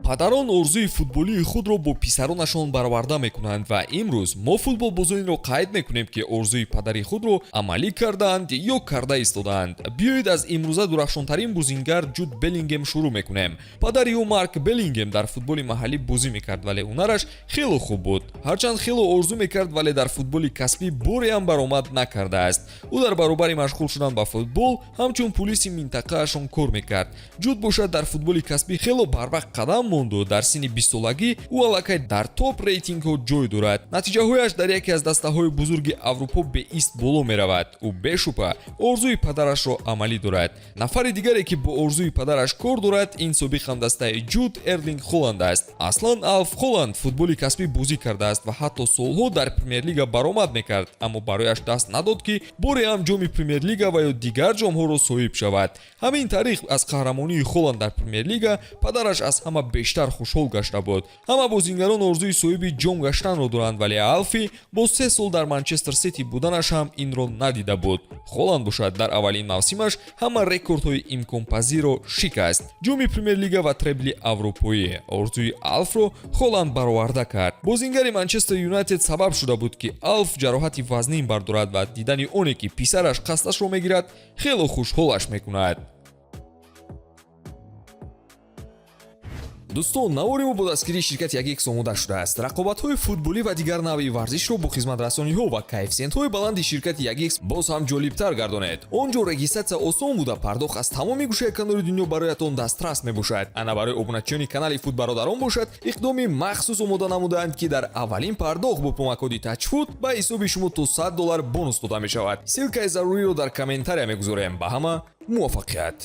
Падарон орзуи футболии худро бо писаронашон бароварда мекунанд ва имрӯз мо футболбозонеро қайд мекунем, ки орзуи падари худро амалӣ кардаанд ё карда истодаанд. Биёед, аз имрӯза дурахшонтарин бозингар Ҷуд Беллингем шурӯъ мекунем. Падари ӯ Марк Беллингем дар футболи маҳаллӣ бозӣ мекард, вале ҳунараш хело хуб буд. Ҳарчанд хело орзу мекард, вале дар футболи касбӣ бореам баромад накардааст. Ӯ дар баробари машғул шудан ба футбол ҳамчун пулиси минтақаашон кор мекард. Ҷуд бошад, дар футболи касбӣ хело барвақт қадам монду дар синни 20-солагӣ ӯ аллакай дар топ рейтингҳо ҷой дорад. Натиҷаҳояш дар яке аз дастаҳои бузурги Аврупо беист боло меравад. Ӯ бешубҳа орзуи падарашро амалӣ дорад. Нафари дигаре, ки бо орзуи падараш кор дорад, ин собиқ ҳамдастаи Ҷуд Эрлинг Холанд аст. Аслан Алф Холанд футболи касбӣ бозӣ кардааст ва ҳатто солҳо дар Премер-лига баромад мекард, аммо барояш даст надод, ки боре ҳам ҷоми Премер-лига ва ё дигар ҷомҳоро соҳиб шавад. Ҳамин тариқ, аз қаҳрамонии Холанд дар Премер-лига падараш аз ҳама бештар хушҳол гашта буд. Ҳама бозингарон орзуи соҳиби ҷом гаштанро доранд, вале Алфи бо 3 сол дар Манчестер Сити буданаш ҳам инро надида буд. Холанд бошад, дар аввалин мавсимаш ҳама рекордҳои имконпазирро шикаст: ҷоми Премер-лига ва требли аврупоӣ. Орзуи Алфро Холанд бароварда кард. Бозингари Манчестер Юнайтед сабаб шуда буд, ки Алф ҷароҳати вазнин бардорад ва дидани оне, ки писараш қасдашро мегирад, хело хушҳолаш мекунад. Дӯстон, навори мо бо дастгирии ширкати Ягикс омода шудааст. Рақобатҳои футболӣ ва дигар навъи варзишро бо хизматрасониҳо ва коэффисиентҳои баланди ширкати Ягикс боз ҳам ҷолибтар гардонед. Он ҷо регистратсия осон буда, пардохт аз тамоми гӯшаи канори дунё бароятон дастрас мебошад. Ана, барои обуначиёни канали Футбародарон бошад, иқдоми махсус омода намудаанд, ки дар аввалин пардохт бо промокоди Тачфуд ба ҳисоби шумо то 100 доллар бонус дода мешавад. Ссылкаи заруриро дар комментария мегузорем. Ба ҳама муваффақият!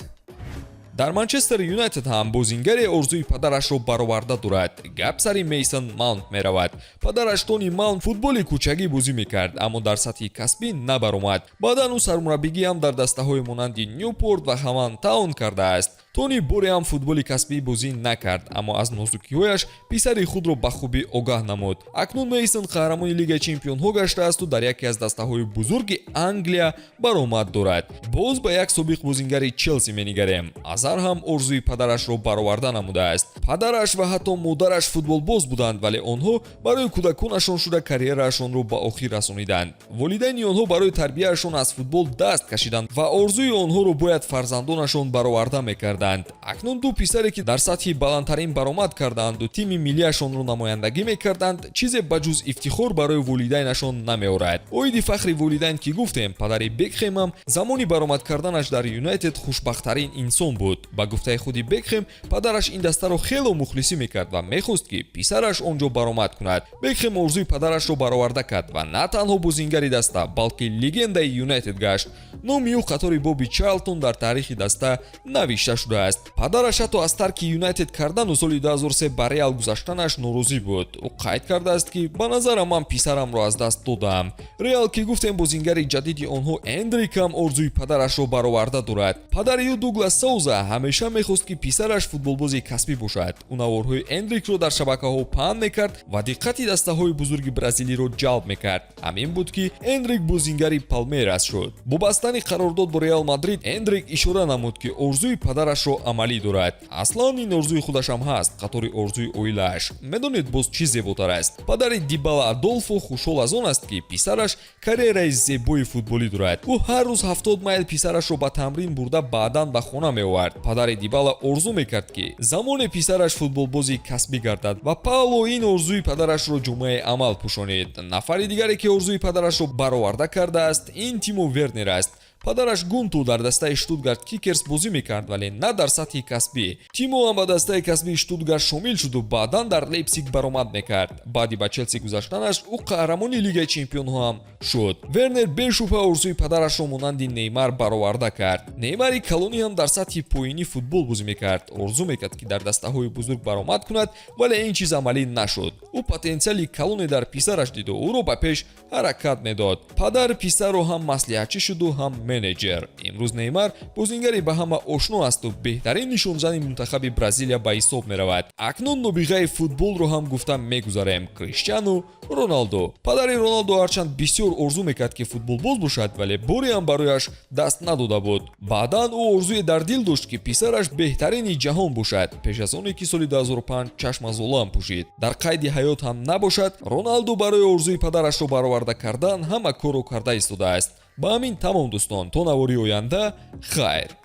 Дар Манчестер Юнайтед ҳам бозингаре орзуи падарашро бароварда дорад. Гап сари Мейсон Маунт меравад. Падараш Тони Маунт футболи кӯчагӣ бозӣ мекард, аммо дар сатҳи касбӣ набаромад. Баъдан ӯ сармураббигӣ ҳам дар дастаҳои монанди Нюпорт ва Ҳаман Таун кардааст. Тони боре ҳам футболи касбӣ бозӣ накард, аммо аз нозукиҳояш писари худро ба хубӣ огаҳ намуд. Акнун Мейсон қаҳрамони Лигаи чемпионҳо гаштаасту дар яке аз дастаҳои бузурги Англия баромад дорад. Боз ба як собиқ бозингари Челси менигарем. Азар ҳам орзуи падарашро бароварда намудааст. Падараш ва ҳатто модараш футболбоз буданд, вале онҳо барои кӯдаконашон шуда карьераашонро ба охир расониданд. Волидайни онҳо барои тарбияашон аз футбол даст кашиданд ва орзуи онҳоро бояд фарзандонашон бароварда мекарданд. Акнун ду писаре, ки дар сатҳи баландтарин баромад кардаанду тими миллиашонро намояндагӣ мекарданд, чизе ба ҷуз ифтихор барои волидайнашон намеорад. Оиди фахри волидайн ки гуфтем, падари Бекхемам замони баромад карданаш дар Юнайтед хушбахттарин инсон буд. Ба гуфтаи худи Бекхем, падараш ин дастаро хело мухлисӣ мекард ва мехост, ки писараш он ҷо баромад кунад. Бекхем орзуи падарашро бароварда кард ва на танҳо бозингари даста, балки легендаи Юнайтед гашт. Номи ӯ қатори Боби Чарлтон дар таърихи даста навишта шудааст. Падараш ҳатто аз тарки Юнайтед кардану соли 2003 ба Реал гузаштанаш норозӣ буд. Ӯ қайд кардааст, ки ба назарам, ман писарамро аз даст додаам. Реал ки гуфтем, бозингари ҷадиди онҳо Эндрик ҳам орзуи падарашро бароварда дорад. Падари ӯ Дуглас Соуза ҳамеша мехост, ки писараш футболбози касбӣ бошад. Ӯ наворҳои Эндрикро дар шабакаҳо паҳн мекард ва диққати дастаҳои бузурги бразилиро ҷалб мекард. Ҳамин буд, ки Эндрик бозингари Палмерас шуд. Бо бастани қарордод бо Реал Мадрид Эндрик ишора намуд, ки орзуи падарашро амалӣ дорад. Аслан ин орзуи худашам ҳаст, қатори орзуи оилааш. Медонед, боз чӣ зеботар аст? Падари Дибала Адолфо хушҳол аз он аст, ки писараш карьераи зебои футболӣ дорад. Ӯ ҳар рӯз 70 майл писарашро ба тамрин бурда, баъдан ба хона меовард. Падари Дибала орзу мекард, ки замоне писараш футболбози касбӣ гардад ва Пауло ин орзуи падарашро ҷомаи амал пӯшонид. Нафари дигаре, ки орзуи падарашро бароварда кардааст, ин Тимо Вернер аст. Падараш Гунту дар дастаи Штутгарт Кикерс бозӣ мекард, вале на дар сатҳи касбӣ. Тимо ҳам ба дастаи касбии Штутгарт шомил шуду баъдан дар Лейпсиг баромад мекард. Баъди ба Челси гузаштанаш ӯ қаҳрамони Лигаи чемпионҳо ҳам шуд. Вернер бешубҳа орзуи падарашро монанди Неймар бароварда кард. Неймари калонӣ ҳам дар сатҳи поинӣ футбол бозӣ мекард, орзу мекард, ки дар дастаҳои бузург баромад кунад, вале ин чиз амалӣ нашуд. Ӯ потенсиали калоне дар писараш диду ӯро ба пеш ҳаракат медод. Падар писарро ҳам маслиҳатчӣ шуду ҳам Менеҷер. Имрӯз Неймар бозингари ба ҳама ошно асту беҳтарин нишонзани мунтахаби Бразилия ба ҳисоб меравад. Акнун нобиғаи футболро ҳам гуфта мегузарем: Криштиану Роналдо. Падари Роналдо ҳарчанд бисёр орзу мекард, ки футболбоз бошад, вале боре ҳам барояш даст надода буд. Баъдан ӯ орзуе дар дил дошт, ки писараш беҳтарини ҷаҳон бошад. Пеш аз оне ки соли 2005 чашм аз олам пӯшид, дар қайди ҳаёт ҳам набошад, Роналдо барои орзуи падарашро бароварда кардан ҳама корро карда истодааст. Ба ҳамин тамом, дӯстон, то навори оянда хайр.